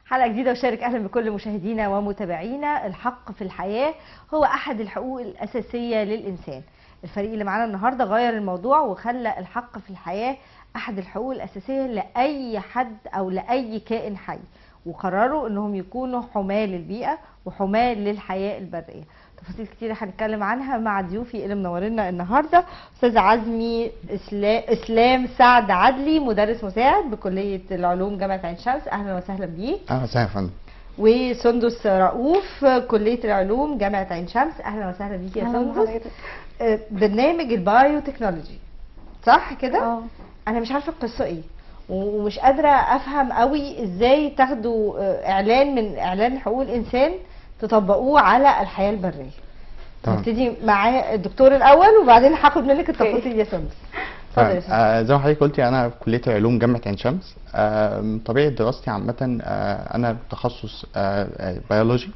حلقة جديدة وشارك. أهلا بكل مشاهدينا ومتابعينا. الحق في الحياة هو أحد الحقوق الأساسية للإنسان. الفريق اللي معانا النهاردة غير الموضوع وخلى الحق في الحياة أحد الحقوق الأساسية لأي حد أو لأي كائن حي، وقرروا أنهم يكونوا حماة للبيئة وحماة للحياة البرية. تفاصيل كتير هنتكلم عنها مع ضيوفي اللي منورنا النهارده، استاذ عزمي اسلام سعد عدلي، مدرس مساعد بكلية العلوم جامعه عين شمس، اهلا وسهلا بيك. اهلا وسهلا يا فندم. وسندس رؤوف، كليه العلوم جامعه عين شمس، اهلا وسهلا بيك يا سندس. برنامج ال biotechnology صح كده؟ انا مش عارفه القصة ايه ومش قادرة افهم قوي ازاي تاخدوا اعلان من اعلان حقوق الانسان تطبقوه على الحياة البرية. نبتدي مع الدكتور الاول وبعدين هاخد منك التفاصيل يا سندس. اتفضل يا سندس. زي ما حضرتك قلتي انا في كليه العلوم جامعه عين شمس. طبيعة دراستي عامة انا تخصص بيولوجي،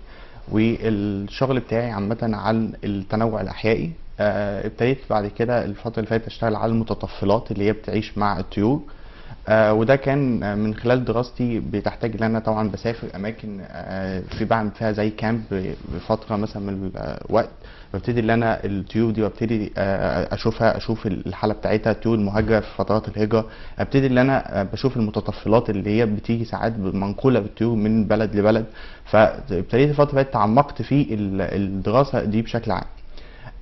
والشغل بتاعي عامة عن التنوع الاحيائي. ابتديت بعد كده الفترة اللي فاتت اشتغل على المتطفلات اللي هي بتعيش مع الطيور، وده كان من خلال دراستي بتحتاج ان انا طبعا بسافر اماكن في بعمل فيها زي camp بفترة مثلا من الوقت، ببتدي ان انا الطيور دي ببتدي اشوفها، اشوف الحالة بتاعتها، الطيور المهاجره في فترات الهجرة، ابتدي ان انا بشوف المتطفلات اللي هي بتيجي ساعات منقوله بالطيور من بلد لبلد. فابتديت الفترة اللي فاتت تعمقت في الدراسة دي بشكل عام.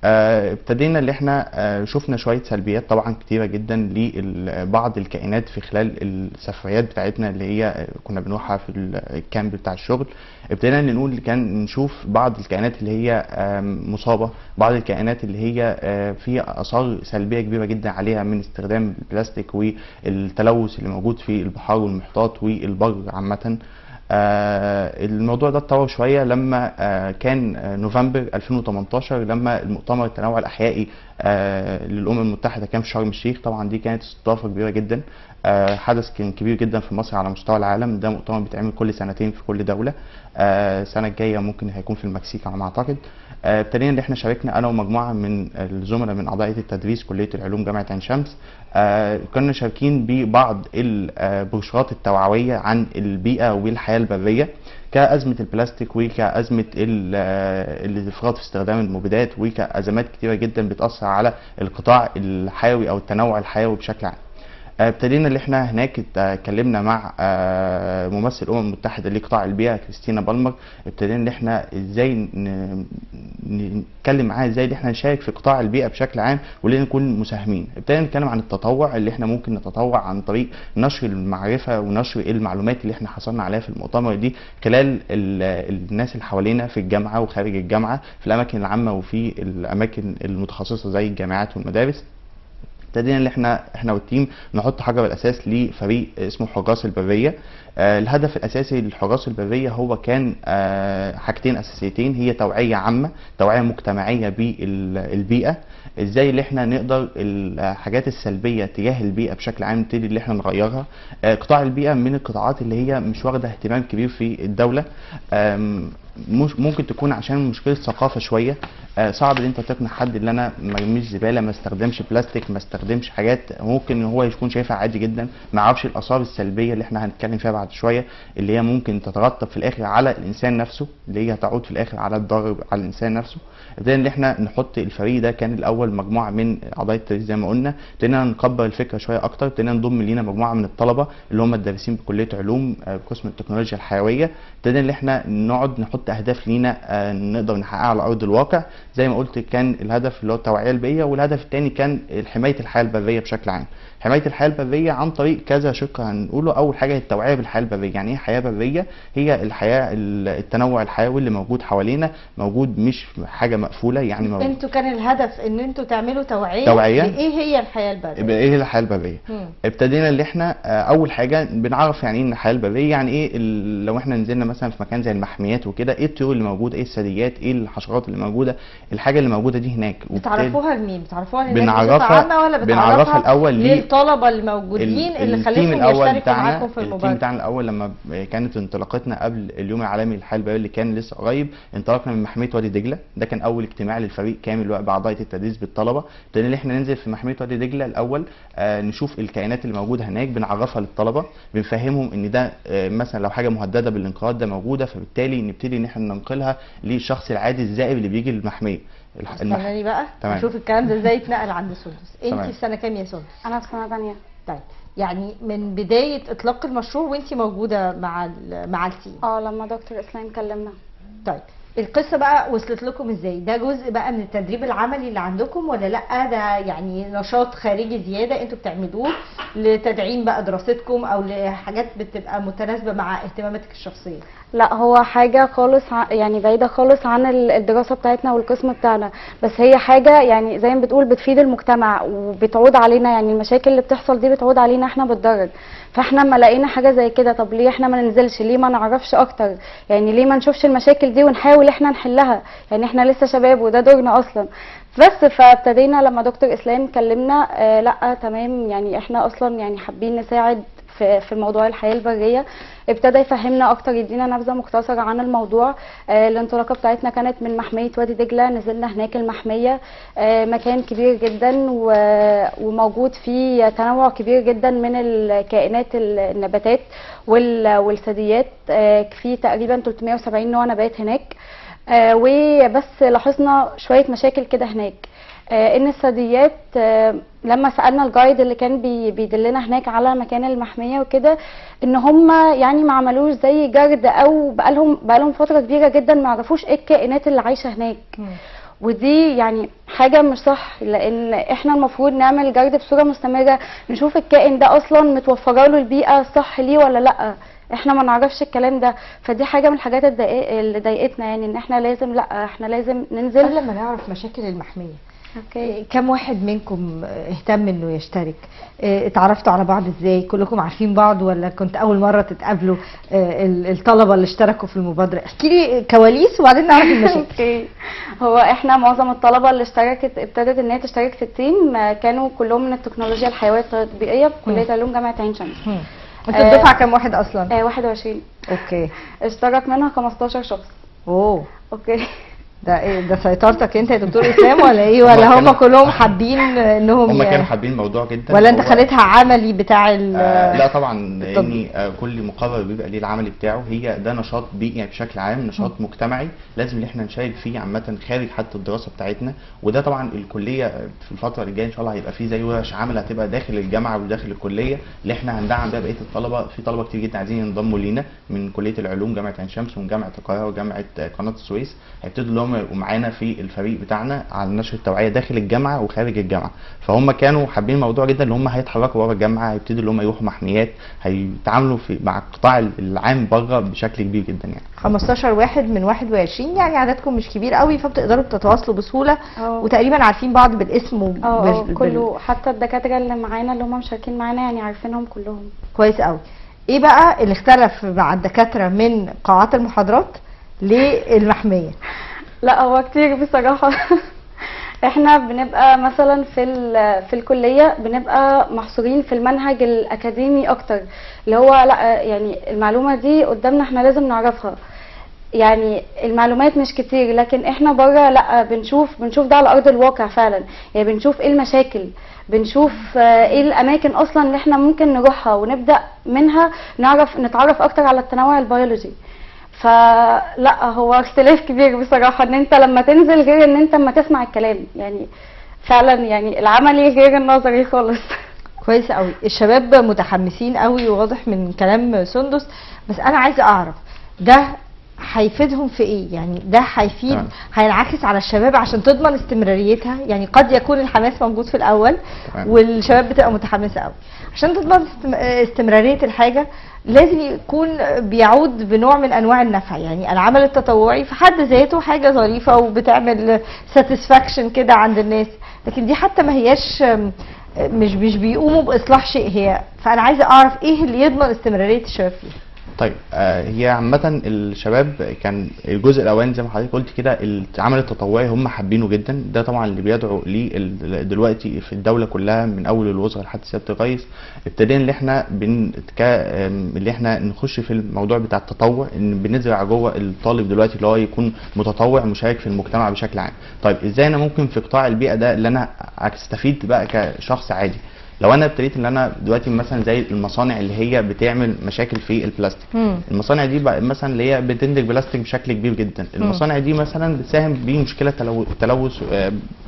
ابتدينا اللي احنا شفنا شوية سلبيات طبعا كتيرة جدا لبعض الكائنات في خلال السفريات بتاعتنا اللي هي كنا بنروحها في ال camp بتاع الشغل. ابتدينا نقول كان نشوف بعض الكائنات اللي هي مصابه، بعض الكائنات اللي هي في اثار سلبية كبيرة جدا عليها من استخدام البلاستيك والتلوث اللي موجود في البحار والمحيطات والبر عامة. الموضوع ده اتطور شوية لما كان نوفمبر 2018 لما المؤتمر التنوع الاحيائي للامم المتحدة كان في شرم الشيخ. طبعا دي كانت استضافة كبيرة جدا، حدث كان كبير جدا في مصر على مستوى العالم. ده مؤتمر بيتعمل كل سنتين في كل دولة، السنة الجاية ممكن هيكون في المكسيك على ما اعتقد. ابتدينا ان احنا شاركنا انا ومجموعة من الزملاء من اعضاء التدريس كليه العلوم جامعه عين شمس. كنا شاركين ببعض البروشورات التوعوية عن البيئة والحياة البرية، كأزمة البلاستيك وكأزمة الإفراط في استخدام المبيدات وكأزمات كتيرة جدا بتأثر على القطاع الحيوي أو التنوع الحيوي بشكل عام. ابتدينا اللي احنا هناك اتكلمنا مع ممثل الامم المتحدة لقطاع البيئة كريستينا بالمر. ابتدينا ان احنا ازاي نتكلم معاها ازاي ان احنا نشارك في قطاع البيئة بشكل عام وليه نكون مساهمين. ابتدينا نتكلم عن التطوع اللي احنا ممكن نتطوع عن طريق نشر المعرفة ونشر المعلومات اللي احنا حصلنا عليها في المؤتمر دي خلال الناس اللي حوالينا في الجامعة وخارج الجامعة، في الاماكن العامة وفي الاماكن المتخصصة زي الجامعات والمدارس. ابتدينا ان احنا وال team نحط حجر الاساس لفريق اسمه حراس البرية. الهدف الاساسي للحراس البرية هو كان حاجتين اساسيتين، هي توعيه عامة، توعيه مجتمعية بالبيئة، ازاي اللي احنا نقدر الحاجات السلبية تجاه البيئة بشكل عام نبتدي اللي احنا نغيرها. قطاع البيئة من القطاعات اللي هي مش واخده اهتمام كبير في الدولة، ممكن تكون عشان مشكلة ثقافة شوية. صعب ان انت تقنع حد ان انا ما ارميش زبالة، ما استخدمش بلاستيك، ما استخدمش حاجات ممكن هو يكون شايفها عادي جدا، ما يعرفش الاثار السلبية اللي احنا هنتكلم فيها بعد شوية اللي هي ممكن تترتب في الاخر على الانسان نفسه، اللي هي هتعود في الاخر على الضرر على الانسان نفسه. ابتدينا ان احنا نحط الفريق ده، كان الاول مجموعة من اعضاء التدريس زي ما قلنا، ابتدينا نكبر الفكرة شوية اكتر، ابتدينا نضم لينا مجموعة من الطلبة اللي هم الدارسين بكلية علوم بقسم التكنولوجيا الحيوية. ابتدينا ان احنا نقعد نحط اهداف لينا نقدر نحققها على ارض الواقع. زي ما قلت كان الهدف اللي هو التوعية البيئية، والهدف الثاني كان حماية الحياة البرية بشكل عام. حماية الحياة البرية عن طريق كذا شق هنقوله. اول حاجة التوعية بالحياة البرية. يعني ايه حياة برية؟ هي الحياة التنوع الحيوي اللي موجود حوالينا، موجود مش حاجة مقفولة. يعني موجود. انتوا كان الهدف ان انتوا تعملوا توعيه ايه هي الحياة البرية؟ ايه هي الحياة البرية؟ ابتدينا اللي احنا اول حاجة بنعرف يعني ايه الحياة البرية، يعني ايه لو احنا نزلنا مثلا في مكان زي المحميات وكده كده ايه الطيور اللي موجودة، ايه الثدييات، ايه الحشرات اللي موجودة، الحاجة اللي موجودة دي هناك. بتعرفوها لمين؟ بتعرفوها للناس بصفة عامة ولا بنعرفها الاول للطلبة الموجودين اللي خليتهم يشتركوا معاكم في المبادرة؟ ال team بتاعنا الاول لما كانت انطلاقتنا قبل اليوم العالمي للحياة البرية اللي كان لسه قريب، انطلقنا من محمية وادي دجله. ده كان اول اجتماع للفريق كامل باعضاء التدريس بالطلبه. ابتدينا ان احنا ننزل في محمية وادي دجله الاول، نشوف الكائنات اللي موجودة هناك، بنعرفها للطلبة، بنفهمهم ان ده مثلا لو حاجة مهددة بالانقراض ده موجودة، فبالتالي نبتدي ان احنا ننقلها للشخص العادي الزائر اللي بيجي للمحميه. استناني بقى نشوف الكلام ده ازاي اتنقل عند سندس. انت في سنة كام يا سندس؟ انا في سنة ثانية. طيب يعني من بداية اطلاق المشروع وانت موجودة مع ال team؟ لما دكتور اسلام كلمنا. طيب القصة بقى وصلت لكم ازاي؟ ده جزء بقى من التدريب العملي اللي عندكم ولا لا؟ ده يعني نشاط خارجي زيادة انتوا بتعملوه لتدعيم بقى دراستكم او لحاجات بتبقى متناسبة مع اهتماماتك الشخصية؟ لا هو حاجة خالص يعني بعيدة خالص عن الدراسة بتاعتنا والقسم بتاعنا، بس هي حاجة يعني زي ما بتقول بتفيد المجتمع وبتعود علينا، يعني المشاكل اللي بتحصل دي بتعود علينا احنا بالضرر. فاحنا لما لقينا حاجة زي كده، طب ليه احنا ما ننزلش؟ ليه ما نعرفش اكتر؟ يعني ليه ما نشوفش المشاكل دي ونحاول احنا نحلها؟ يعني احنا لسه شباب وده دورنا اصلا. بس فابتدينا لما دكتور اسلام كلمنا، لا تمام، يعني احنا اصلا يعني حابين نساعد في موضوع الحياة البرية. ابتدى يفهمنا اكتر، يدينا نبذه مختصره عن الموضوع. الانطلاقة بتاعتنا كانت من محمية وادي دجله، نزلنا هناك المحميه، مكان كبير جدا وموجود فيه تنوع كبير جدا من الكائنات، النباتات والثدييات، في تقريبا 370 نوع نبات هناك. وبس لاحظنا شوية مشاكل كده هناك، ان الثدييات لما سالنا الجايد اللي كان بيدلنا هناك على مكان المحميه وكده، ان هم يعني ما عملوش زي جرد او بقالهم فترة كبيرة جدا ما عرفوش ايه الكائنات اللي عايشه هناك. ودي يعني حاجة مش صح، لان احنا المفروض نعمل جرد بصورة مستمرة، نشوف الكائن ده اصلا متوفرة له البيئة الصح ليه ولا لا. احنا ما نعرفش الكلام ده، فدي حاجة من الحاجات اللي ضايقتنا، يعني ان احنا لازم، لا احنا لازم ننزل قبل ما نعرف مشاكل المحميه. okay، كم واحد منكم اهتم انه يشترك؟ اتعرفتوا على بعض ازاي؟ كلكم عارفين بعض ولا كنت اول مرة تتقابلوا؟ الطلبة اللي اشتركوا في المبادرة، احكي لي كواليس وبعدين نعرف المشاكل. okay، هو احنا معظم الطلبة اللي اشتركت ابتدت ان هي تشترك في ال team كانوا كلهم من التكنولوجيا الحيوية التطبيقية بكلية علوم جامعه عين شمس. انتوا الدفعة كام واحد اصلا؟ 21. okay، اشترك منها 15 شخص. اوه okay، ده ايه ده، سيطرتك انت يا دكتور اسلام ولا ايه؟ ولا هم كلهم حابين انهم هم كانوا حابين الموضوع جدا، ولا انت خليتها عملي بتاع لا طبعا، لان كل مقرر بيبقى ليه العملي بتاعه. هي ده نشاط بيئي بشكل عام، نشاط مجتمعي لازم ان احنا نشارك فيه عامة خارج حتى الدراسة بتاعتنا. وده طبعا الكلية في الفترة اللي جاية ان شاء الله هيبقى فيه زي ورش عمل هتبقى داخل الجامعة وداخل الكلية اللي احنا هندعم بيها بقية الطلبة. في طلبه كتير جدا عايزين ينضموا لينا من كليه العلوم جامعه عين شمس ومن جامعه القاهرة وجامعة قناة السويس، هيبتدوا اللي هم يبقوا معانا في الفريق بتاعنا على نشر التوعية داخل الجامعة وخارج الجامعة. فهم كانوا حابين الموضوع جدا، اللي هم هيتحركوا بره الجامعة، هيبتدوا اللي هم يروحوا محميات، هيتعاملوا مع القطاع العام بره بشكل كبير جدا. يعني 15 واحد من 21، يعني عددكم مش كبير قوي، فبتقدروا تتواصلوا بسهولة وتقريبا عارفين بعض بالاسم كله، حتى الدكاترة اللي معانا اللي هم مشاركين معانا يعني عارفينهم كلهم كويس قوي. ايه بقى اللي اختلف مع الدكاترة من قاعات المحاضرات للمحميه؟ لا هو كتير بصراحة. احنا بنبقى مثلا في الكلية بنبقى محصورين في المنهج الأكاديمي أكتر، اللي هو لا يعني المعلومة دي قدامنا احنا لازم نعرفها، يعني المعلومات مش كتير. لكن احنا بره لا، بنشوف ده على أرض الواقع فعلا، يعني بنشوف ايه المشاكل، بنشوف ايه الأماكن أصلا اللي احنا ممكن نروحها ونبدأ منها نعرف نتعرف أكتر على التنوع البيولوجي. فلا هو اختلاف كبير بصراحة، ان انت لما تنزل غير ان انت لما تسمع الكلام، يعني فعلا يعني العملي غير النظري خالص. كويس قوي، الشباب متحمسين قوي وواضح من كلام سندس. بس انا عايزة اعرف ده هيفيدهم في ايه؟ يعني ده هيفيد، هينعكس على الشباب عشان تضمن استمراريتها. يعني قد يكون الحماس موجود في الاول والشباب بتبقى متحمسة قوي، عشان تضمن استمرارية الحاجة لازم يكون بيعود بنوع من انواع النفع. يعني العمل التطوعي في حد ذاته حاجة ظريفة وبتعمل satisfaction كده عند الناس، لكن دي حتى ما هياش مش بيقوموا باصلاح شيء هي. فانا عايزه اعرف ايه اللي يضمن استمرارية الشباب فيها. طيب هي عامة الشباب كان الجزء الاولاني زي ما حضرتك قلت كده العمل التطوعي هم حابينه جدا، ده طبعا اللي بيدعو ليه دلوقتي في الدولة كلها من اول الوزراء لحد سيادة الرئيس. ابتدينا اللي احنا اللي احنا نخش في الموضوع بتاع التطوع، ان بنزرع جوه الطالب دلوقتي اللي هو يكون متطوع مشارك في المجتمع بشكل عام. طيب ازاي انا ممكن في قطاع البيئة ده اللي انا استفيد بقى كشخص عادي؟ لو انا ابتديت ان انا دلوقتي مثلا زي المصانع اللي هي بتعمل مشاكل في البلاستيك، المصانع دي بقى مثلا اللي هي بتنتج بلاستيك بشكل كبير جدا، المصانع دي مثلا بتساهم بمشكلة تلوث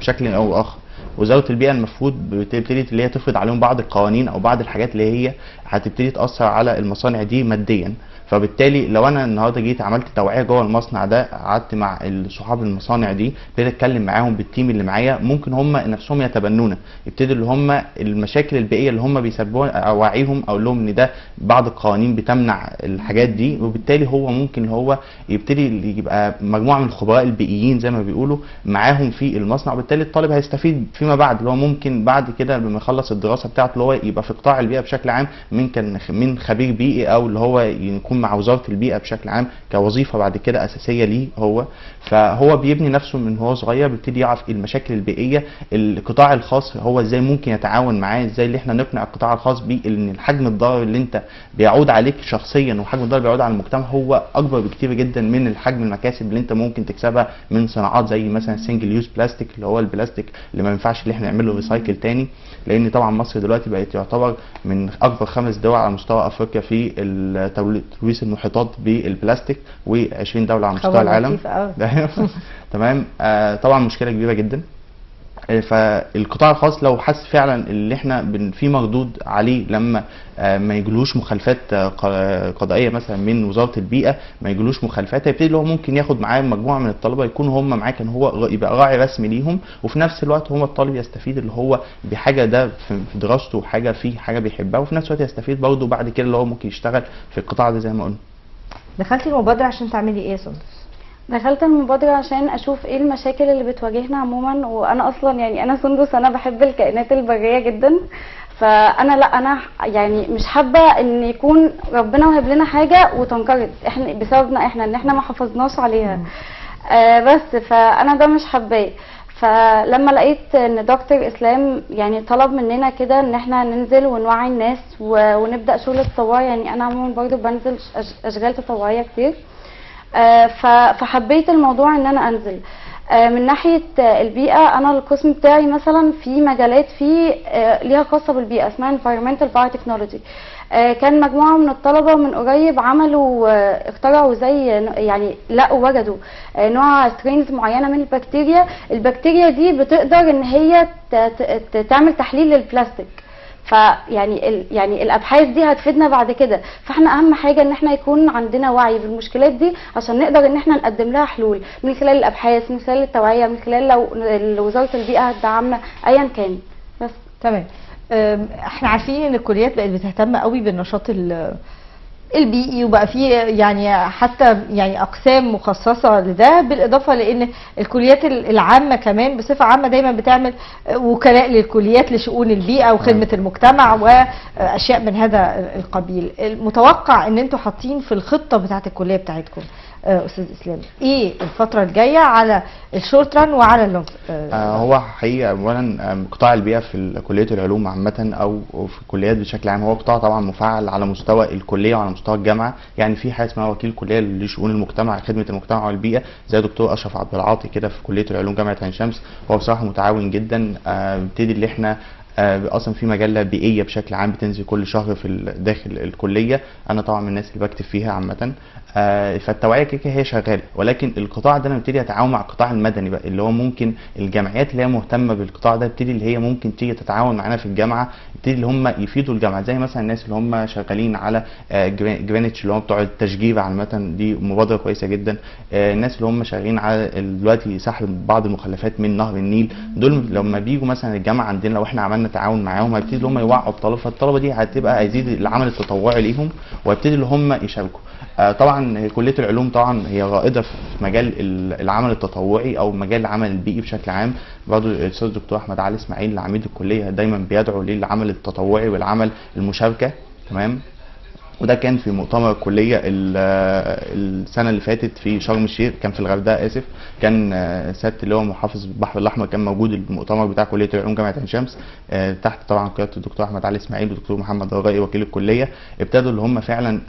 بشكل او اخر. وزارة البيئة المفروض بتبتدي اللي هي تفرض عليهم بعض القوانين او بعض الحاجات اللي هي هتبتدي تاثر على المصانع دي ماديا. فبالتالي لو انا النهارده جيت عملت توعيه جوه المصنع ده، قعدت مع صحاب المصانع دي، ابتديت اتكلم معاهم بال team اللي معايا، ممكن هم نفسهم يتبنونا، يبتدوا اللي هم المشاكل البيئية اللي هم بيسببوها اوعيهم، اقول لهم ان ده بعض القوانين بتمنع الحاجات دي، وبالتالي هو ممكن هو يبتدي يبقى مجموعة من الخبراء البيئيين زي ما بيقولوا معاهم في المصنع، وبالتالي الطالب هيستفيد فيما بعد، اللي هو ممكن بعد كده لما يخلص الدراسة بتاعته اللي هو يبقى في قطاع البيئة بشكل عام، من خبير بيئي او اللي هو يكون مع وزارة البيئة بشكل عام كوظيفه بعد كده اساسية ليه هو. فهو بيبني نفسه من هو صغير، بيبتدي يعرف المشاكل البيئية، القطاع الخاص هو ازاي ممكن يتعاون معاه، ازاي اللي احنا نقنع القطاع الخاص بيه ان الحجم الضرر اللي انت بيعود عليك شخصيا وحجم الضرر بيعود على المجتمع هو اكبر بكتير جدا من الحجم المكاسب اللي انت ممكن تكسبها من صناعات زي مثلا single use plastic اللي هو البلاستيك اللي ما ينفعش اللي احنا نعمله recycle تاني، لان طبعا مصر دلوقتي بقت يعتبر من اكبر 5 دول على مستوى افريقيا في تلويث المحيطات بالبلاستيك، و20 دولة على مستوى العالم. تمام. طبعا مشكلة كبيرة جدا. فالقطاع الخاص لو حس فعلا اللي احنا في مردود عليه لما ما يجلوش مخالفات قضائية مثلا من وزارة البيئة، ما يجلوش مخالفات، هيبتدي اللي هو ممكن ياخد معاه مجموعة من الطلبة يكونوا هم معاه، كان هو يبقى راعي رسمي ليهم، وفي نفس الوقت هو الطالب يستفيد اللي هو بحاجة ده في دراسته وحاجه في حاجة بيحبها، وفي نفس الوقت يستفيد برضه بعد كده اللي هو ممكن يشتغل في القطاع ده زي ما قلنا. دخلتي المبادرة عشان تعملي ايه يا سندس؟ دخلت المبادرة عشان أشوف إيه المشاكل اللي بتواجهنا عموما، وأنا أصلا يعني أنا سندس أنا بحب الكائنات البرية جدا، فأنا لا أنا يعني مش حابة إن يكون ربنا وهب لنا حاجة وتنقرض إحنا بسببنا إحنا، إن إحنا ما حافظناش عليها. بس فأنا ده مش حباه. فلما لقيت ان دكتور اسلام يعني طلب مننا كده ان احنا ننزل ونوعي الناس ونبدا شغل تطوعي، يعني انا عموما برضو بنزل اشغال تطوعية كتير، فحبيت الموضوع ان انا انزل. من ناحية البيئة انا القسم بتاعي مثلا في مجالات فيه ليها خاصة بالبيئة اسمها environmental biotechnology. كان مجموعة من الطلبة من قريب عملوا اخترعوا زي يعني لقوا وجدوا نوع strains معينة من البكتيريا، البكتيريا دي بتقدر ان هي تعمل تحليل للبلاستيك. فيعني يعني الابحاث دي هتفيدنا بعد كده، فاحنا اهم حاجة ان احنا يكون عندنا وعي بالمشكلات دي عشان نقدر ان احنا نقدم لها حلول من خلال الابحاث، من خلال التوعية، من خلال لو وزارة البيئة هتدعمنا ايا كان. بس تمام. احنا عارفين ان الكليات بقت بتهتم قوي بالنشاط البيئي، وبقى فيه يعني حتى يعني اقسام مخصصة لده، بالاضافة لان الكليات العامة كمان بصفة عامة دايما بتعمل وكلاء للكليات لشؤون البيئة وخدمه المجتمع واشياء من هذا القبيل. المتوقع ان انتوا حاطين في الخطة بتاعه الكلية بتاعتكم استاذ اسلام ايه الفترة الجاية على ال short run وعلى ال long؟ هو حقيقة اولا قطاع البيئة في كليه العلوم عامة او في الكليات بشكل عام هو قطاع طبعا مفعل على مستوى الكلية وعلى مستوى الجامعة. يعني في حاجة اسمها وكيل كليه لشؤون المجتمع، خدمة المجتمع والبيئة، زي دكتور اشرف عبد العاطي كده في كليه العلوم جامعه عين شمس. هو بصراحة متعاون جدا. بيبتدي اللي احنا اصلا في مجلة بيئية بشكل عام بتنزل كل شهر في داخل الكلية، انا طبعا من الناس اللي بكتب فيها عامة. فالتوعيه كده هي شغالة، ولكن القطاع ده انا ببتدي اتعاون مع القطاع المدني بقى، اللي هو ممكن الجمعيات اللي هي مهتمة بالقطاع ده بتبتدي اللي هي ممكن تيجي تتعاون معانا في الجامعة، بتبتدي اللي هم يفيدوا الجامعة، زي مثلا الناس اللي هم شغالين على جرينتش اللي هم بتوع التشجير عامة، دي مبادرة كويسة جدا. الناس اللي هم شغالين على دلوقتي سحب بعض المخلفات من نهر النيل، دول لما بيجوا مثلا الجامعة عندنا لو احنا عملنا تعاون معاهم هيبتدي اللي هم يوعوا الطلبة، فالطلبه دي هتبقى هيزيد العمل التطوعي ليهم وهيبتدي اللي هم يشاركوا. طبعا كليه العلوم طبعا هي رائدة في مجال العمل التطوعي او مجال العمل البيئي بشكل عام. برضه الاستاذ الدكتور احمد علي اسماعيل عميد الكلية دايما بيدعو للعمل التطوعي والعمل المشاركة، تمام. وده كان في مؤتمر الكلية السنة اللي فاتت في شرم الشيخ، كان في الغردقه اسف، كان سيادة اللي هو محافظ البحر الاحمر كان موجود المؤتمر بتاع كليه العلوم جامعه عين شمس، تحت طبعا قيادة الدكتور احمد علي اسماعيل والدكتور محمد رجائي وكيل الكلية. ابتدوا اللي هم فعلا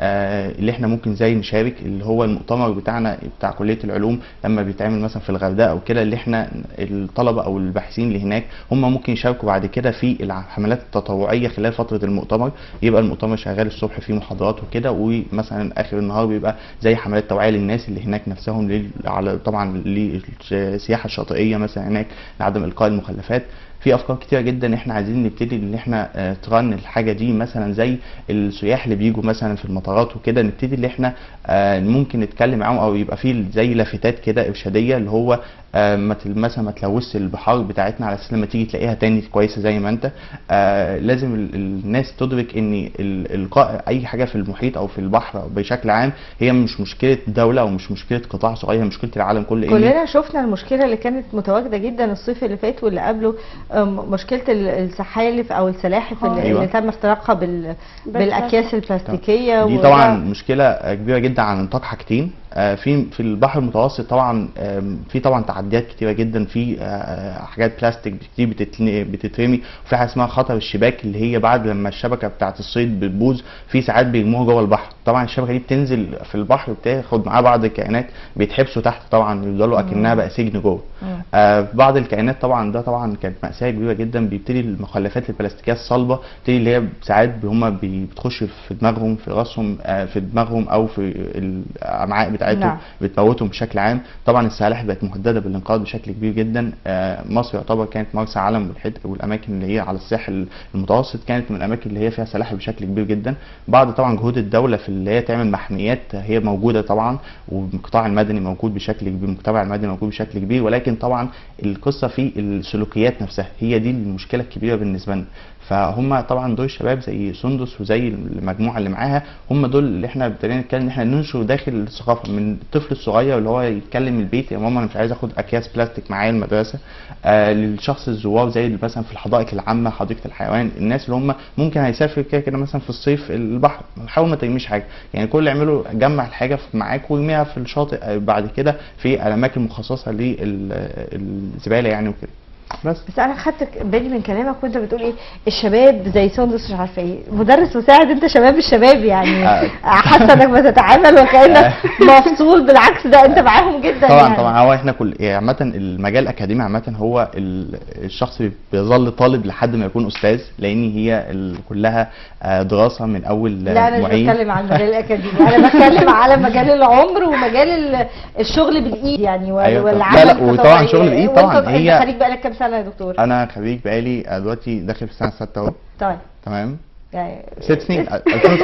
اللي احنا ممكن زي نشارك اللي هو المؤتمر بتاعنا بتاع كليه العلوم لما بيتعمل مثلا في الغردقه او كده، اللي احنا الطلبة او الباحثين اللي هناك هم ممكن يشاركوا بعد كده في الحملات التطوعية خلال فترة المؤتمر. يبقى المؤتمر شغال الصبح فيه محاضرات وكده، ومثلا اخر النهار بيبقى زي حملات توعيه للناس اللي هناك نفسهم، على طبعا للسياحة الشاطئيه مثلا هناك، لعدم القاء المخلفات. في افكار كتيرة جدا احنا عايزين نبتدي ان احنا ترن الحاجة دي، مثلا زي السياح اللي بيجوا مثلا في المطارات وكده، نبتدي ان احنا ممكن نتكلم معاهم، او يبقى في زي لافتات كده ارشاديه اللي هو مثلا ما تلوثش البحار بتاعتنا، على اساس لما تيجي تلاقيها تاني كويسة زي ما انت. لازم الناس تدرك ان القاء اي حاجة في المحيط او في البحر بشكل عام هي مش مشكلة دولة او مش مشكلة قطاع صغير، هي مشكلة العالم كله. كلنا شفنا المشكلة اللي كانت متواجدة جدا الصيف اللي فات واللي قبله، مشكلة السحالف او السلاحف اللي, أيوة. اللي تم اختراقها بالاكياس البلاستيكية. دي طبعا مشكلة كبيرة جدا على نطاق حاجتين. في البحر المتوسط طبعا في طبعا تعديات كتيرة جدا، في حاجات بلاستيك كتير بتترمي، وفي حاجة اسمها خطر الشباك اللي هي بعد لما الشبكة بتاعه الصيد بتبوظ في ساعات بيرموها جوه البحر. طبعا الشبكة دي بتنزل في البحر وبتاخد معاها بعض الكائنات بيتحبسوا تحت، طبعا يفضلوا اكنها بقى سجن جوه. بعض الكائنات طبعا ده طبعا كانت مأساة كبيرة جدا. بيبتدي المخلفات البلاستيكية الصلبة بتبتدي اللي هي ساعات هم بتخش في دماغهم، في راسهم، في دماغهم او في الامعاء بتاعتهم. نعم. بتموتهم بشكل عام. طبعا السلاحف بقت مهددة بالانقراض بشكل كبير جدا. مصر يعتبر كانت مرسى علم والاماكن اللي هي على الساحل المتوسط كانت من الاماكن اللي هي فيها سلاحف بشكل كبير جدا. بعد طبعا جهود الدولة في اللي هي تعمل محميات هي موجودة طبعا، والقطاع المدني موجود بشكل كبير، المجتمع المدني موجود بشكل كبير، ولكن طبعا القصة في السلوكيات نفسها هي دي المشكلة الكبيرة بالنسبة لنا. فهم طبعا دول الشباب زي سندس وزي المجموعة اللي معاها، هم دول اللي احنا ابتدينا نتكلم ان احنا ننشر داخل الثقافة من الطفل الصغير اللي هو يتكلم البيت يا ماما انا مش عايز اخد اكياس بلاستيك معايا المدرسة، للشخص الزوار زي مثلا في الحدائق العامة، حديقة الحيوان، الناس اللي هم ممكن هيسافر كده كده مثلا في الصيف البحر، حاول ما ترميش حاجة، يعني كل اللي اعمله جمع الحاجة معاك وارميها في الشاطئ بعد كده في الاماكن المخصصة للزباله يعني وكده. بس انا خدت بالي من كلامك وانت بتقول ايه الشباب زي سندس مش عارفه ايه، مدرس مساعد انت شباب الشباب يعني، حاسه انك بتتعامل وكانك مفصول، بالعكس ده انت معاهم جدا طبعا يعني. طبعا هو احنا كل يعني عامة المجال الاكاديمي عامة هو الشخص بيظل طالب لحد ما يكون استاذ، لان هي كلها دراسة من اول. لا انا مش بتكلم عن المجال الاكاديمي، انا بتكلم على مجال العمر ومجال الشغل بالايد يعني. أيوة والعمل. لا لا وطبعا شغل بالايد طبعا. هي خريج بقالك كام سنة يا دكتور؟ انا خريج بقالي دلوقتي داخل في سنة 6 اهو. طيب تمام، يعني 6 سنين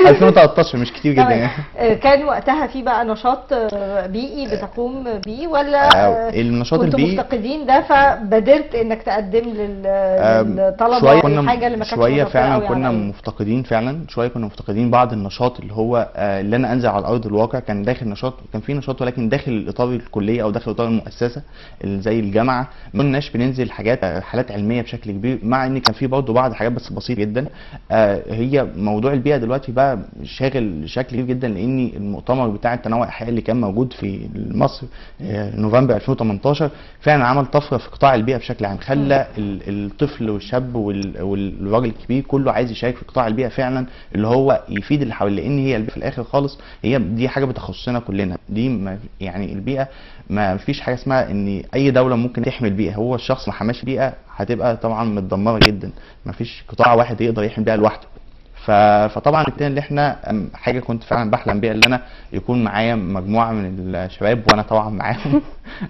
2013 مش كتير جدا يعني. كان وقتها في بقى نشاط بيئي بتقوم بيه ولا النشاط كنتوا البيئي مفتقدين ده فبادرت انك تقدم للطلبة الحاجة اللي ما كانتش شوية؟ فعلا كنا مفتقدين، فعلا شوية كنا مفتقدين بعض النشاط اللي هو اللي انا انزل على ارض الواقع. كان داخل نشاط، كان في نشاط ولكن داخل الاطار الكلية او داخل اطار المؤسسة زي الجامعة، ما كناش بننزل حاجات حالات علمية بشكل كبير، مع ان كان في برضه بعض الحاجات بس بسيطة جدا. هي موضوع البيئة دلوقتي بقى شاغل شكل كبير جدا، لان المؤتمر بتاع التنوع الاحيائي اللي كان موجود في مصر نوفمبر 2018 فعلا عمل طفرة في قطاع البيئة بشكل عام، خلى الطفل والشاب والراجل الكبير كله عايز يشارك في قطاع البيئة فعلا اللي هو يفيد اللي حواليه، لان هي البيئة في الاخر خالص هي دي حاجة بتخصنا كلنا. دي يعني البيئة ما فيش حاجة اسمها ان اي دولة ممكن تحمي البيئة، هو الشخص ما حماش البيئة هتبقى طبعا متدمره جدا، ما فيش قطاع واحد يقدر يحمي البيئة لوحده. فطبعا التاني اللي احنا حاجة كنت فعلا بحلم بيها، اللي انا يكون معايا مجموعة من الشباب وانا طبعا معاهم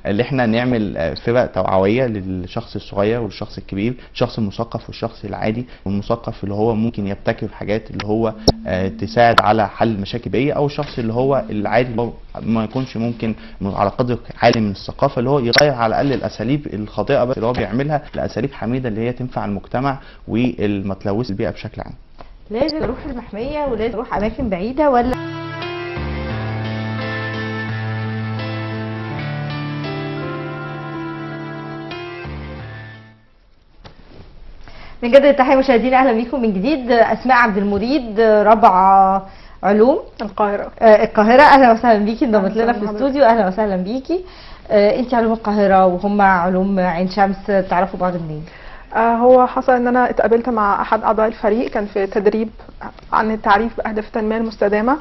اللي احنا نعمل فرق توعوية للشخص الصغير والشخص الكبير، الشخص المثقف والشخص العادي، والمثقف اللي هو ممكن يبتكر في حاجات اللي هو تساعد على حل مشاكل بيئية، او الشخص اللي هو العادي اللي هو ما يكونش ممكن على قدر عالي من الثقافة اللي هو يغير على الاقل الاساليب الخاطئة بس اللي هو بيعملها لاساليب حميده اللي هي تنفع المجتمع وما تلوث البيئة بشكل عام. لازم اروح المحميه ولازم اروح اماكن بعيدة ولا من جدد التحية مشاهدينا، اهلا بيكم من جديد. اسماء عبد المريد رابعه علوم القاهرة. القاهرة، اهلا وسهلا بيكي، انضمت لنا في الاستوديو، اهلا وسهلا بيكي. انت علوم القاهرة وهم علوم عين شمس، تعرفوا بعض منين؟ هو حصل ان انا اتقابلت مع احد اعضاء الفريق، كان في تدريب عن التعريف باهداف التنمية المستدامة.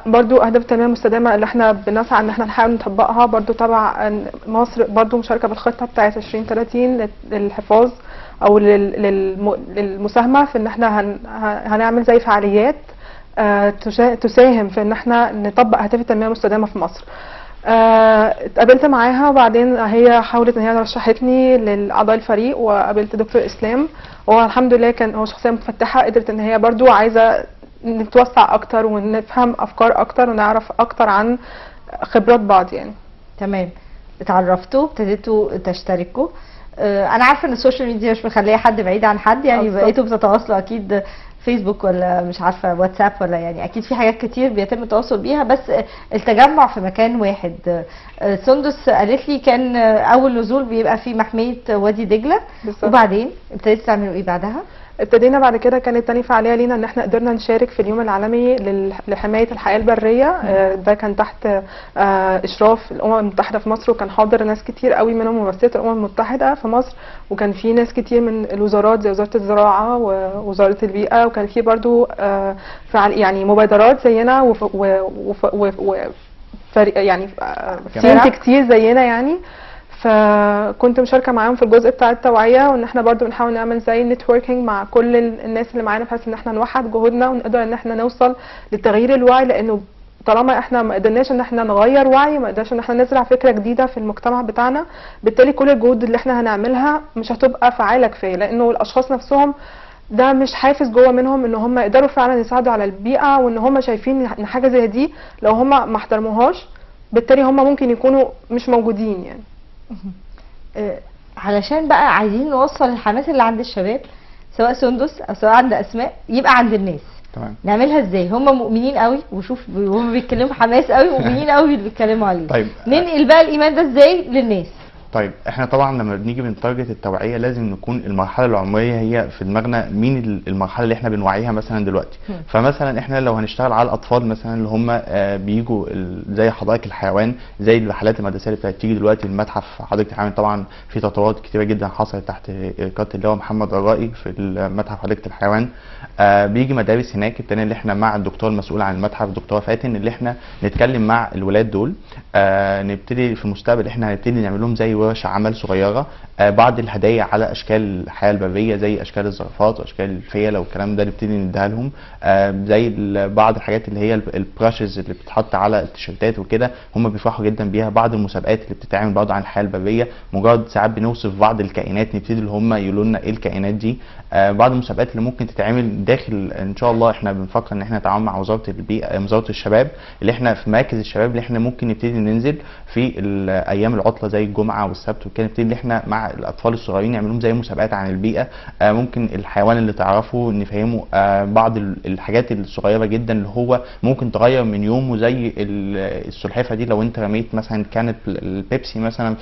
برضو اهداف التنمية المستدامة اللي احنا بنسعى ان احنا نحاول نطبقها برضو تبع مصر، برضو مشاركة بالخطة بتاعه 2030 للحفاظ او للمساهمه في ان احنا هنعمل زي فعاليات تساهم في ان احنا نطبق اهداف التنمية المستدامة في مصر. اتقابلت معاها وبعدين هي حاولت ان هي رشحتني لاعضاء الفريق، وقابلت دكتور اسلام، وهو الحمد لله كان هو شخصية متفتحه، قدرت ان هي برضو عايزه نتوسع اكتر ونفهم افكار اكتر ونعرف اكتر عن خبرات بعض يعني. تمام، اتعرفتوا، ابتديتوا تشتركوا. انا عارفه ان ال social media مش مخليه حد بعيد عن حد يعني، بقيتوا بتتواصلوا اكيد فيسبوك ولا مش عارفه واتساب ولا يعني اكيد في حاجات كتير بيتم التواصل بيها، بس التجمع في مكان واحد. سندس قالت لي كان اول نزول بيبقى في محمية وادي دجله، وبعدين ابتديتوا تعملوا ايه بعدها؟ ابتدينا بعد كده كانت تاني فعالية لينا ان احنا قدرنا نشارك في اليوم العالمي لحماية الحياة البرية. ده كان تحت اشراف الامم المتحدة في مصر، وكان حاضر ناس كتير قوي منهم ممثلة الامم المتحدة في مصر، وكان في ناس كتير من الوزارات زي وزارة الزراعة ووزارة البيئة، وكان في برضو يعني مبادرات زينا وفريق يعني teams كتير زينا يعني. فكنت مشاركة معاهم في الجزء بتاع التوعية، وان احنا برضو بنحاول نعمل زي networking مع كل الناس اللي معانا، بحيث ان احنا نوحد جهودنا ونقدر ان احنا نوصل لتغيير الوعي، لانه طالما احنا ما قدرناش ان احنا نغير وعي، ما قدرناش ان احنا نزرع فكرة جديدة في المجتمع بتاعنا، بالتالي كل الجهود اللي احنا هنعملها مش هتبقى فعاله كفاية، لانه الاشخاص نفسهم ده مش حافز جوه منهم ان هم يقدروا فعلا يساعدوا على البيئة، وان هم شايفين ان حاجة زي دي لو هم ما احترموهاش بالتالي هم ممكن يكونوا مش موجودين يعني. علشان بقى عايزين نوصل الحماس اللي عند الشباب، سواء سندس او سواء عند اسماء، يبقى عند الناس. تمام. نعملها ازاي؟ هم مؤمنين قوي، وشوف هم بيتكلموا حماس قوي، مؤمنين قوي اللي بيتكلموا عليه. طيب ننقل بقى الايمان ده ازاي للناس؟ طيب احنا طبعا لما بنيجي بن target التوعية لازم نكون المرحلة العمرية هي في دماغنا، مين المرحلة اللي احنا بنوعيها مثلا دلوقتي. فمثلا احنا لو هنشتغل على الاطفال مثلا اللي هم بيجوا زي حدائق الحيوان، زي الرحلات المدرسية اللي بتيجي دلوقتي المتحف حديقة الحيوان، طبعا في تطورات كتيرة جدا حصلت تحت قيادة اللي هو محمد الرائي في المتحف حديقة الحيوان. بيجي مدارس هناك. ابتدينا اللي احنا مع الدكتور المسؤول عن المتحف الدكتورة فاتن اللي احنا نتكلم مع الولاد دول. نبتدي في المستقبل احنا هنبتدي نعمل لهم زي ورش عمل صغيرة، بعض الهدايا على اشكال الحياة البرية زي اشكال الزرافات واشكال الفيلة والكلام ده نبتدي نديها لهم، زي بعض الحاجات اللي هي ال brushes اللي بتتحط على التيشيرتات وكده، هم بيفرحوا جدا بيها. بعض المسابقات اللي بتتعمل برضه عن الحياة البرية، مجرد ساعات بنوصف بعض الكائنات نبتدي اللي هم يقولوا لنا ايه الكائنات دي. بعض المسابقات اللي ممكن تتعمل داخل ان شاء الله، احنا بنفكر ان احنا نتعاون مع وزارة البيئة، وزارة الشباب، اللي احنا في مراكز الشباب اللي احنا ممكن نبتدي ننزل في ايام العطلة زي الجمعة والسبت وكده، نبتدي ان احنا مع الاطفال الصغيرين نعمل لهم زي مسابقات عن البيئة. ممكن الحيوان اللي تعرفه نفهمه بعض الحاجات الصغيرة جدا اللي هو ممكن تغير من يومه، زي السلحفه دي لو انت رميت مثلا كانت البيبسي مثلا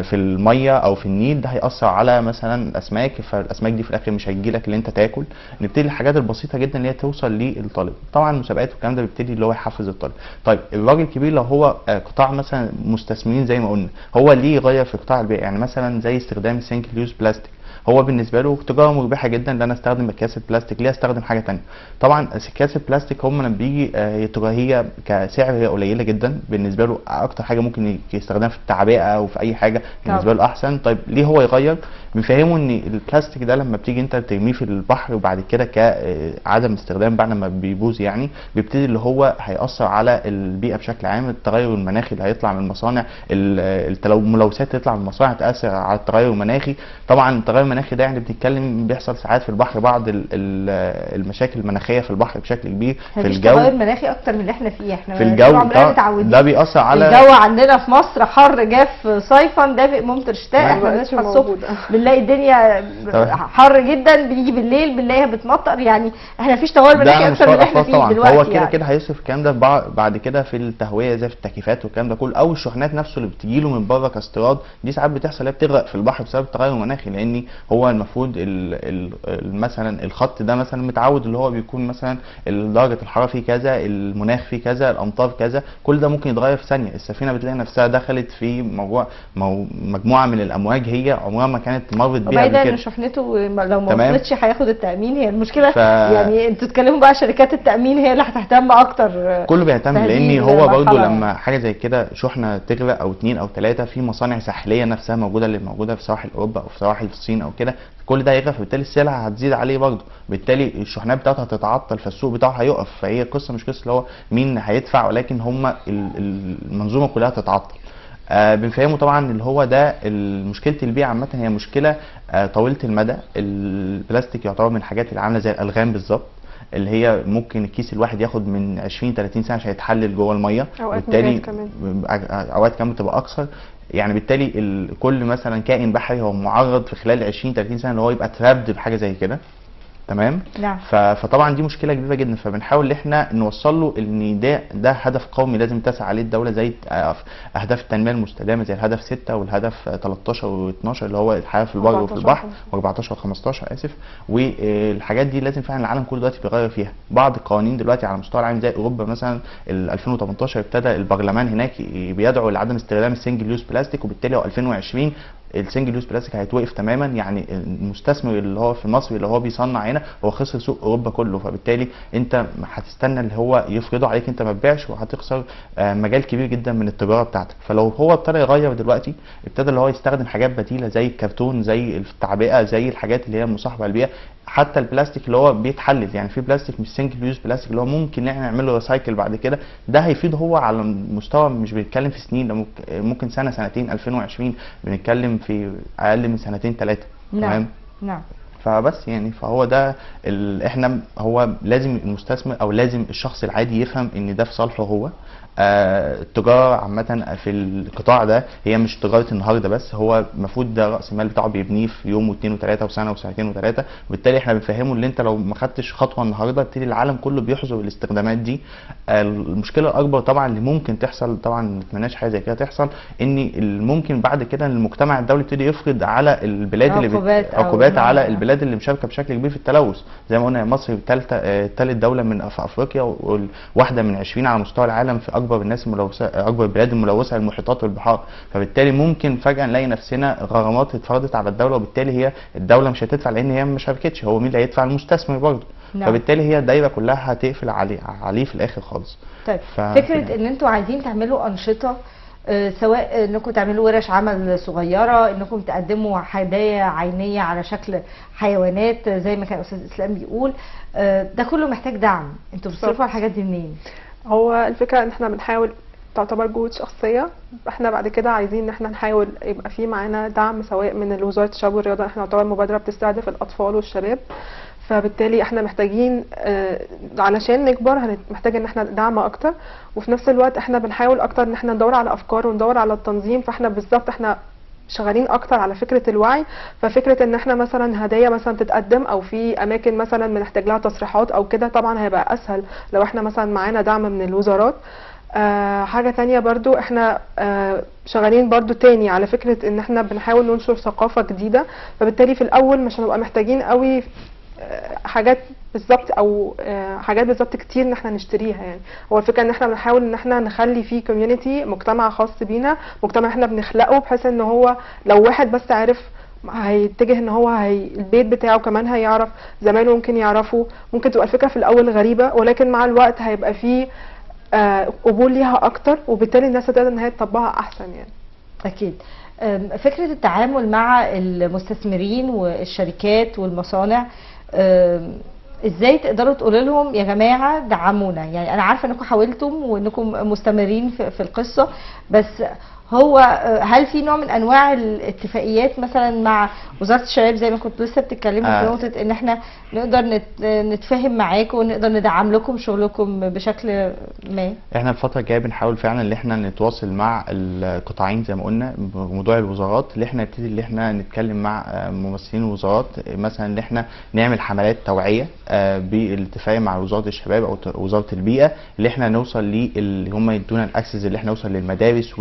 في المية او في النيل، ده هيأثر على مثلا الاسماك، فالاسماك دي في الاخر مش هتجيلك اللي انت تاكل. نبتدي الحاجات البسيطة جدا اللي هي توصل للطالب. طبعا المسابقات والكلام ده بيبتدي اللي هو يحفز الطالب. طيب الراجل الكبير لو هو قطاع مثلا مستثمرين زي ما قلنا، هو ليه يغير في قطاع البيئة؟ يعني مثلا زي استخدام ال single use plastic، هو بالنسبة له تجارة مربحة جدا ان انا استخدم اكياس البلاستيك، ليه استخدم حاجة ثانية؟ طبعا اكياس البلاستيك هم لما بيجي هي كسعر هي قليله جدا بالنسبة له، اكتر حاجة ممكن يستخدمها في التعبئه او في اي حاجة بالنسبة له احسن. طيب ليه هو يغير؟ بنفهمه ان البلاستيك ده لما بتيجي انت ترميه في البحر وبعد كده كعدم استخدام بعد ما بيبوظ يعني، بيبتدي اللي هو هيأثر على البيئة بشكل عام، التغير المناخي اللي هيطلع من المصانع، الملوثات اللي تطلع من المصانع تأثر على التغير المناخي. طبعا التغير المناخي ده يعني بنتكلم بيحصل ساعات في البحر بعض المشاكل المناخية في البحر بشكل كبير، في الجو تغير مناخي اكتر من اللي احنا فيه، احنا في الجو ده بيأثر على الجو عندنا في مصر، حر جاف صيفا دافئ ممطر شتاء، احنا بنصحى الصبح بنلاقي الدنيا حر جدا، بنيجي بالليل بنلاقيها بتمطر، يعني احنا مفيش تغير مناخي اكتر من اللي احنا فيه طبعا دلوقتي. هو كده كده هيصرف الكلام ده بعد كده في التهويه زي في التكييفات والكلام ده كله، او الشحنات نفسه اللي بتجيله من بره كاستيراد دي ساعات بتحصل هي بتغرق في البحر بسبب التغير المناخي، لان هو المفروض مثلا الخط ده مثلا متعود اللي هو بيكون مثلا درجه الحرارة فيه كذا، المناخ فيه كذا، الامطار كذا، كل ده ممكن يتغير في ثانية. السفينة بتلاقي نفسها دخلت في مجموعة من الامواج هي عمرها ما كانت مرت بيها قبل كده. وبعيدا ان شحنته لو ما وصلتش هياخد التامين، هي المشكلة يعني انتوا تتكلموا بقى شركات التامين هي اللي هتهتم اكتر. كله بيهتم، لان هو برضو لما حاجة زي كده شحنه تغرق او 2 أو 3 في مصانع ساحليه نفسها موجودة اللي موجودة في سواحل اوروبا او في سواحل الصين او كده، كل ده هيغرق، فبالتالي السلعة هتزيد عليه برضه، بالتالي الشحنات بتاعته هتتعطل، فالسوق بتاعه هيقف. فهي قصة مش قصة اللي هو مين هيدفع، ولكن هم المنظومة كلها هتتعطل. بنفهمه طبعا اللي هو ده مشكلة البيئة عامة هي مشكلة طويلة المدى. البلاستيك يعتبر من الحاجات اللي عامله زي الالغام بالظبط، اللي هي ممكن الكيس الواحد ياخد من 20 30 سنة عشان يتحلل جوه المية، وبالتالي اوقات كمان بتبقى اكثر يعني. بالتالي كل مثلا كائن بحري هو معرض في خلال 20 30 سنة اللي هو يبقى trapped بحاجة زي كده. تمام؟ نعم. فطبعا دي مشكلة كبيرة جدا، فبنحاول ان احنا نوصل له ان ده هدف قومي لازم تسعى عليه الدولة، زي اهداف التنمية المستدامة زي الهدف 6 والهدف 13 و12 اللي هو الحياة في البر وفي البحر، و14 و15 اسف. والحاجات دي لازم فعلا العالم كله دلوقتي بيغير فيها. بعض القوانين دلوقتي على مستوى العالم زي اوروبا مثلا 2018 ابتدى البرلمان هناك بيدعو لعدم استخدام ال single use plastic، وبالتالي هو 2020 ال single use plastic هيتوقف تماما. يعني المستثمر اللي هو في مصر اللي هو بيصنع هنا هو خسر سوق اوروبا كله، فبالتالي انت هتستنى اللي هو يفرضه عليك انت ما تبيعش، وهتخسر مجال كبير جدا من التجارة بتاعتك. فلو هو ابتدى يغير دلوقتي، ابتدى اللي هو يستخدم حاجات بديله زي الكرتون، زي التعبئه، زي الحاجات اللي هي مصاحبه للبيئة، حتى البلاستيك اللي هو بيتحلل، يعني في بلاستيك مش single use plastic اللي هو ممكن ان احنا نعمل له recycle بعد كده، ده هيفيد هو على مستوى مش بنتكلم في سنين، ده ممكن سنة سنتين، 2020 بنتكلم في اقل من 2 3. نعم. نعم. فبس يعني فهو ده احنا هو لازم المستثمر او لازم الشخص العادي يفهم ان ده في صالحه هو. التجارة عامة في القطاع ده هي مش تجارة النهارده بس، هو المفروض ده راس المال بتاعه بيبنيه في يوم واثنين وثلاثة وسنة وسنتين وثلاثة، وبالتالي احنا بنفهمه ان انت لو ما خدتش خطوة النهارده بالتالي العالم كله بيحظر الاستخدامات دي. المشكلة الاكبر طبعا اللي ممكن تحصل، طبعا ما نتمناش حاجة زي كده تحصل، ان ممكن بعد كده المجتمع الدولي يبتدي يفرض على البلاد اللي عقوبات على البلاد اللي مشاركة بشكل كبير في التلوث. زي ما قلنا مصر ثالث دولة من في افريقيا، وواحدة من 20 على مستوى العالم في اكبر الناس الملوثة، اكبر البلاد الملوثة للمحيطات والبحار. فبالتالي ممكن فجاة نلاقي نفسنا غرامات اتفرضت على الدولة، وبالتالي هي الدولة مش هتدفع لان هي ما شاركتش، هو مين اللي هيدفع؟ المستثمر برضه. نعم. فبالتالي هي الدايرة كلها هتقفل عليه في الاخر خالص. طيب فكرة ان انتوا عايزين تعملوا انشطة، سواء انكم تعملوا ورش عمل صغيرة، انكم تقدموا هدايا عينيه على شكل حيوانات زي ما كان استاذ اسلام بيقول، ده كله محتاج دعم. انتوا بتصرفوا على الحاجات دي منين؟ هو الفكرة ان احنا بنحاول تعتبر جهود شخصية، احنا بعد كده عايزين ان احنا نحاول يبقى في معانا دعم سواء من وزارة الشباب والرياضة، احنا نعتبر مبادرة بتستهدف الاطفال والشباب، فبالتالي احنا محتاجين علشان نكبر محتاج ان احنا دعم اكتر، وفي نفس الوقت احنا بنحاول اكتر ان احنا ندور على افكار وندور على التنظيم. فاحنا بالظبط احنا شغالين اكتر على فكرة الوعي، ففكره ان احنا مثلا هدايا مثلا تتقدم او في اماكن مثلا بنحتاج لها تصريحات او كده، طبعا هيبقى اسهل لو احنا مثلا معانا دعم من الوزارات. حاجة تانية برضو احنا شغالين برضو تاني على فكرة ان احنا بنحاول ننشر ثقافة جديدة، فبالتالي في الاول مش هنبقى محتاجين قوي حاجات بالظبط او حاجات بالظبط كتير ان احنا نشتريها. يعني هو الفكرة ان احنا بنحاول ان احنا نخلي فيه community، مجتمع خاص بينا، مجتمع احنا بنخلقه بحيث ان هو لو واحد بس عرف هيتجه ان هو البيت بتاعه كمان هيعرف، زمايله ممكن يعرفوا. ممكن تبقى الفكرة في الاول غريبة، ولكن مع الوقت هيبقى فيه قبول ليها اكتر، وبالتالي الناس هتقدر ان هي تطبقها احسن يعني. اكيد. فكرة التعامل مع المستثمرين والشركات والمصانع، ازاي تقدروا تقولوا لهم يا جماعة دعمونا؟ يعني انا عارفه انكم حاولتم وانكم مستمرين في القصة، بس هو هل في نوع من انواع الاتفاقيات مثلا مع وزارة الشباب زي ما كنت لسه بتتكلموا في نقطة ان احنا نقدر نتفاهم معاكم ونقدر ندعم لكم شغلكم بشكل ما؟ احنا الفترة الجاية بنحاول فعلا ان احنا نتواصل مع القطاعين زي ما قلنا بموضوع الوزارات، اللي احنا نبتدي اللي احنا نتكلم مع ممثلين الوزارات مثلا، ان احنا نعمل حملات توعيه بالاتفاق مع وزارة الشباب او وزارة البيئة، اللي احنا نوصل ليه اللي هم يدونا ال access اللي احنا نوصل للمدارس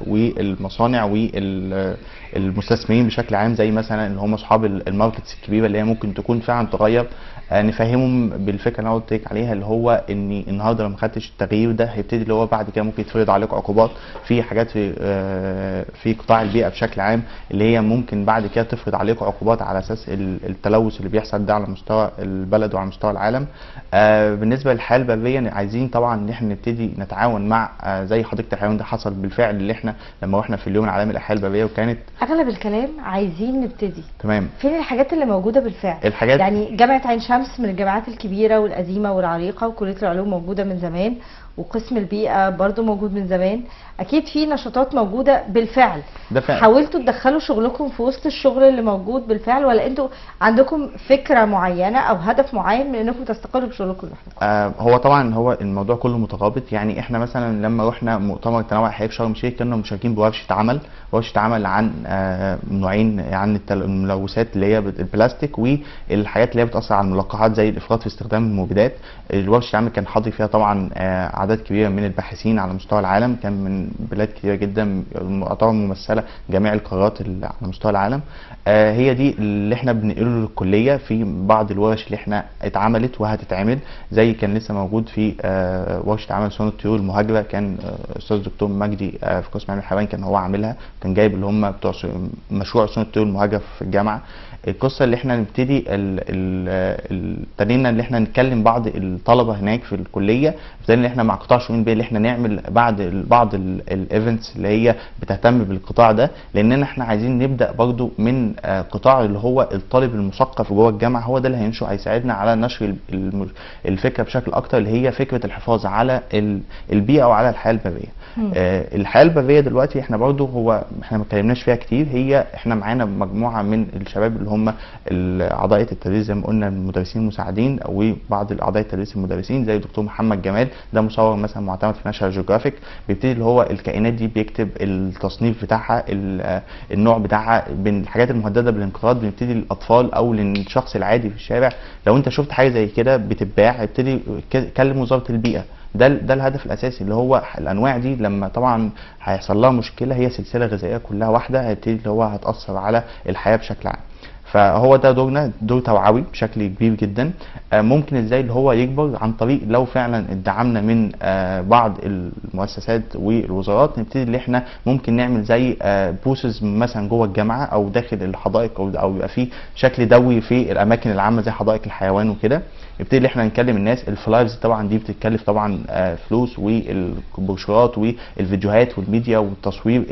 والمصانع والمستثمرين بشكل عام، زي مثلا اللي هم اصحاب ال markets الكبيرة اللي هي ممكن تكون فعلا تغير. نفهمهم بالفكرة اللي انا قلت لك عليها، اللي هو ان النهارده لو ما خدتش التغيير ده هيبتدي اللي هو بعد كده ممكن يتفرض عليك عقوبات في حاجات في قطاع البيئة بشكل عام، اللي هي ممكن بعد كده تفرض عليك عقوبات على اساس التلوث اللي بيحصل ده على مستوى البلد وعلى مستوى العالم. بالنسبة للحياة البرية عايزين طبعا ان احنا نبتدي نتعاون مع زي حديقة الحيوان، ده حصل بالفعل اللي احنا لما رحنا في اليوم العالمي للحياة البرية، وكانت اغلب الكلام عايزين نبتدي. تمام. فين الحاجات اللي موجودة بالفعل؟ الحاجات يعني جامعه عين شمس من الجامعات الكبيرة والقديمه والعريقه، وكلية العلوم موجودة من زمان، وقسم البيئة برضو موجود من زمان، اكيد في نشاطات موجودة بالفعل. ده فعلا. حاولتوا تدخلوا شغلكم في وسط الشغل اللي موجود بالفعل، ولا انتوا عندكم فكرة معينة او هدف معين من انكم تستقروا بشغلكم لوحدكم؟ هو طبعا هو الموضوع كله مترابط. يعني احنا مثلا لما رحنا مؤتمر التنوع الحيوي في شرم الشيخ كنا مشاركين بورشه عمل، ورشه عمل عن نوعين، عن الملوثات اللي هي البلاستيك والحاجات اللي هي بتاثر على الملقحات زي الافراط في استخدام المبيدات. الورشة العمل كان حاضر فيها طبعا اعداد كبيرة من الباحثين على مستوى العالم، كان من بلاد كتيرة جدا، يعتبر ممثلة جميع القارات اللي على مستوى العالم. هي دي اللي احنا بنقله للكليه في بعض الورش اللي احنا اتعملت وهتتعمل، زي كان لسه موجود في ورشه عمل صون الطيور المهاجره، كان استاذ دكتور مجدي في قسم علم الحيوان كان هو عاملها، كان جايب اللي هم بتوع مشروع صون الطيور المهاجره في الجامعة. القصة اللي احنا نبتدي ابتدينا اللي احنا نتكلم بعض الطلبة هناك في الكلية، ابتدينا ان احنا مع قطاع شؤون البيئة اللي احنا نعمل بعض ال events اللي هي بتهتم بالقطاع ده، لاننا احنا عايزين نبدا برضو من قطاع اللي هو الطالب المثقف جوه الجامعة، هو ده اللي هينشر، هيساعدنا على نشر الفكرة بشكل اكتر، اللي هي فكرة الحفاظ على البيئة وعلى الحياة البرية. الحياة البرية دلوقتي احنا برضو هو احنا ما اتكلمناش فيها كتير، هي احنا معانا مجموعة من الشباب اللي هم اعضاء التدريس زي ما قلنا، المدرسين المساعدين وبعض اعضاء التدريس المدرسين زي الدكتور محمد جمال، ده مصور مثلا معتمد في ناشونال جيوغرافيك، بيبتدي اللي هو الكائنات دي بيكتب التصنيف بتاعها، النوع بتاعها، بين الحاجات المهدده بالانقراض. بنبتدي للاطفال او للشخص العادي في الشارع لو انت شفت حاجة زي كده بتتباع ابتدي كلم وزارة البيئة. ده الهدف الاساسي، اللي هو الانواع دي لما طبعا هيحصل لها مشكلة، هي سلسلة غذائية كلها واحدة، هيبتدي اللي هو هتاثر على الحياة بشكل عام. فهو ده دورنا، دور توعوي بشكل كبير جدا. ممكن ازاي اللي هو يكبر عن طريق لو فعلا ادعمنا من بعض المؤسسات والوزارات، نبتدي اللي احنا ممكن نعمل زي booths مثلا جوه الجامعة او داخل الحدائق، او يبقى في شكل دوري في الاماكن العامة زي حدائق الحيوان وكده. نبتدي اللي احنا نكلم الناس. ال flyers طبعا دي بتتكلف طبعا فلوس، والبروشورات والفيديوهات والميديا والتصوير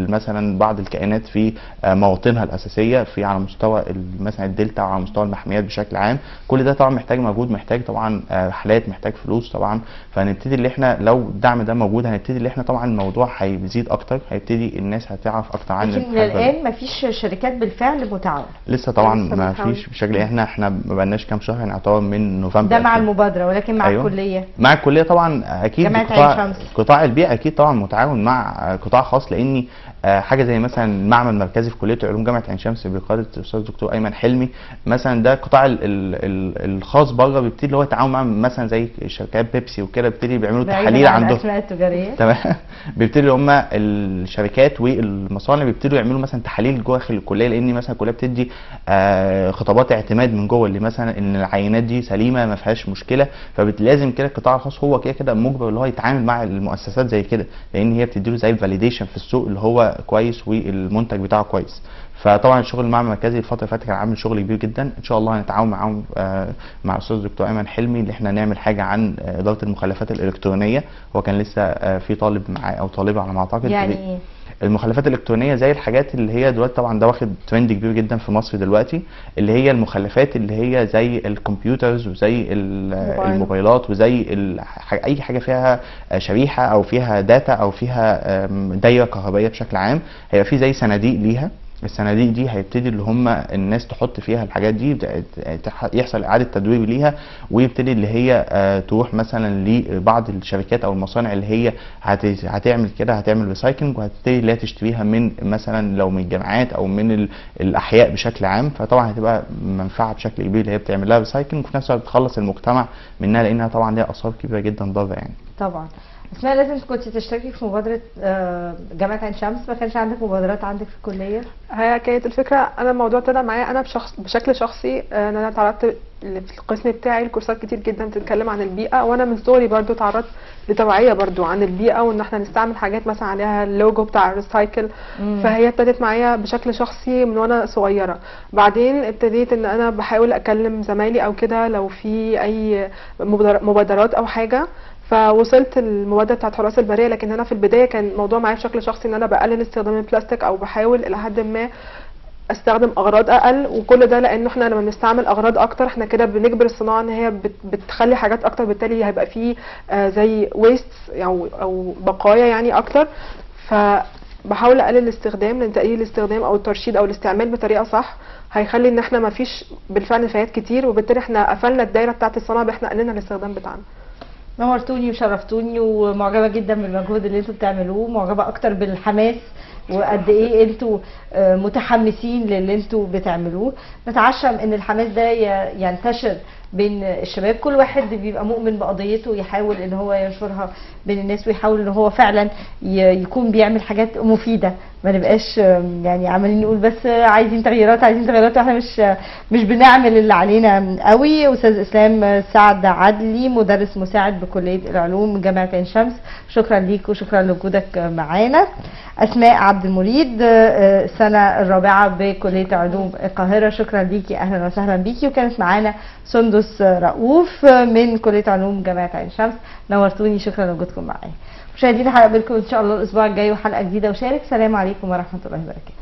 مثلا بعض الكائنات في مواطنها الاساسية في على مستوى مثلا الدلتا وعلى مستوى المحميات بشكل عام. كل ده طبعا محتاج مجهود، محتاج طبعا رحلات، محتاج فلوس طبعا. فهنبتدي اللي احنا لو الدعم ده موجود هنبتدي اللي احنا طبعا الموضوع هيزيد اكتر، هيبتدي الناس هتعرف اكتر عن. لكن الان مفيش شركات بالفعل متعاونة لسه طبعا، ما فيش بشكل. احنا ما بقالناش كام شهر، يعتبر من نوفمبر ده مع المبادرة، ولكن مع أيوه. الكلية، مع الكلية طبعا اكيد قطاع البيئة اكيد طبعا متعاون مع قطاع خاص، لان حاجة زي مثلا المعمل المركزي في كليه علوم جامعه عين شمس بقيادة الاستاذ الدكتور ايمن حلمي مثلا، ده قطاع الخاص بره بيبتدي اللي هو يتعاون مع مثلا زي شركات بيبسي وكده، بيبتدي بيعملوا تحاليل عندهم التجارية. تمام. بيبتدي هم الشركات والمصانع بيبتدوا يعملوا مثلا تحاليل جوه داخل الكلية، لان مثلا الكلية بتدي خطابات اعتماد من جوه اللي مثلا ان العينات دي سليمة ما فيهاش مشكلة، فلازم كده القطاع الخاص هو كده كده مجبر اللي هو يتعامل مع المؤسسات زي كده، لان هي بتديله زي validation في السوق اللي هو كويس والمنتج بتاعه كويس. فطبعا الشغل مع المركزي الفترة اللي فاتت كان عامل شغل كبير جدا، ان شاء الله هنتعاون معاهم مع الاستاذ الدكتور ايمن حلمي اللي احنا نعمل حاجة عن ادارة المخلفات الالكترونية. هو كان لسه في طالب معاه او طالبه على ما اعتقد. يعني ايه المخلفات الالكترونية؟ زي الحاجات اللي هي دلوقتي طبعا ده واخد ترند كبير جدا في مصر دلوقتي، اللي هي المخلفات اللي هي زي ال computers وزي الموبايلات وزي اي حاجة فيها شريحة او فيها data او فيها دايرة كهربائية بشكل عام. هيبقى في زي صناديق ليها، الصناديق دي هيبتدي اللي هم الناس تحط فيها الحاجات دي، يحصل اعاده تدوير ليها، ويبتدي اللي هي تروح مثلا لبعض الشركات او المصانع اللي هي هتعمل كده، هتعمل recycling، وهتبتدي اللي هي تشتريها من مثلا لو من الجامعات او من الاحياء بشكل عام. فطبعا هتبقى منفعه بشكل كبير اللي هي بتعمل لها recycling، وفي نفس الوقت بتخلص المجتمع منها، لانها طبعا ليها اثار كبيرة جدا ضارة يعني. طبعا. اسماء، لازم كنت تشتركي في مبادرة جامعه عين شمس، ما كانش عندك مبادرات عندك في الكلية؟ هي كانت الفكرة، انا الموضوع طلع معايا انا بشكل شخصي، ان انا اتعرضت في القسم بتاعي لكورسات كتير جدا بتتكلم عن البيئة، وانا من صغري برضو اتعرضت لتوعية برضو عن البيئة، وان احنا نستعمل حاجات مثلا عليها اللوجو بتاع ال recycle. فهي ابتدت معايا بشكل شخصي من وانا صغيرة. بعدين ابتديت ان انا بحاول اكلم زمايلي او كده لو في اي مبادرات او حاجة، فوصلت المبادرة بتاعت حراس البرية. لكن انا في البداية كان الموضوع معايا بشكل شخصي ان انا بقلل استخدام البلاستيك، او بحاول الى حد ما استخدم اغراض اقل، وكل ده لان احنا لما بنستعمل اغراض اكتر احنا كده بنجبر الصناعة ان هي بتخلي حاجات اكتر، بالتالي هيبقى فيه زي waste او بقايا يعني اكتر. فبحاول اقلل الاستخدام، لان تقليل الاستخدام او الترشيد او الاستعمال بطريقة صح هيخلي ان احنا ما فيش بالفعل نفايات كتير، وبالتالي احنا قفلنا الدايرة بتاعه الصناعة باحنا قللنا الاستخدام بتاعنا. نورتوني وشرفتوني، ومعجبه جدا بالمجهود اللي انتوا بتعملوه، معجبه اكتر بالحماس وقد ايه انتوا متحمسين للي انتوا بتعملوه. نتعشم ان الحماس ده ينتشر بين الشباب، كل واحد بيبقى مؤمن بقضيته يحاول ان هو ينشرها بين الناس، ويحاول ان هو فعلا يكون بيعمل حاجات مفيدة، ما نبقاش يعني عمالين نقول بس عايزين تغييرات عايزين تغييرات واحنا مش بنعمل اللي علينا قوي. استاذ اسلام سعد عدلي، مدرس مساعد بكلية العلوم جامعه عين شمس، شكرا ليك وشكرا لوجودك معانا. اسماء عبد المريد، السنة الرابعة بكلية علوم القاهرة، شكرا ليكي، اهلا وسهلا بيكي. وكانت معانا سندس رؤوف من كليه علوم جامعه عين شمس، نورتوني، شكرا لوجودكم معايا. مشاهدينا هقابلكم ان شاء الله الاسبوع الجاي وحلقه جديدة وشارك. سلام عليكم ورحمة الله وبركاته.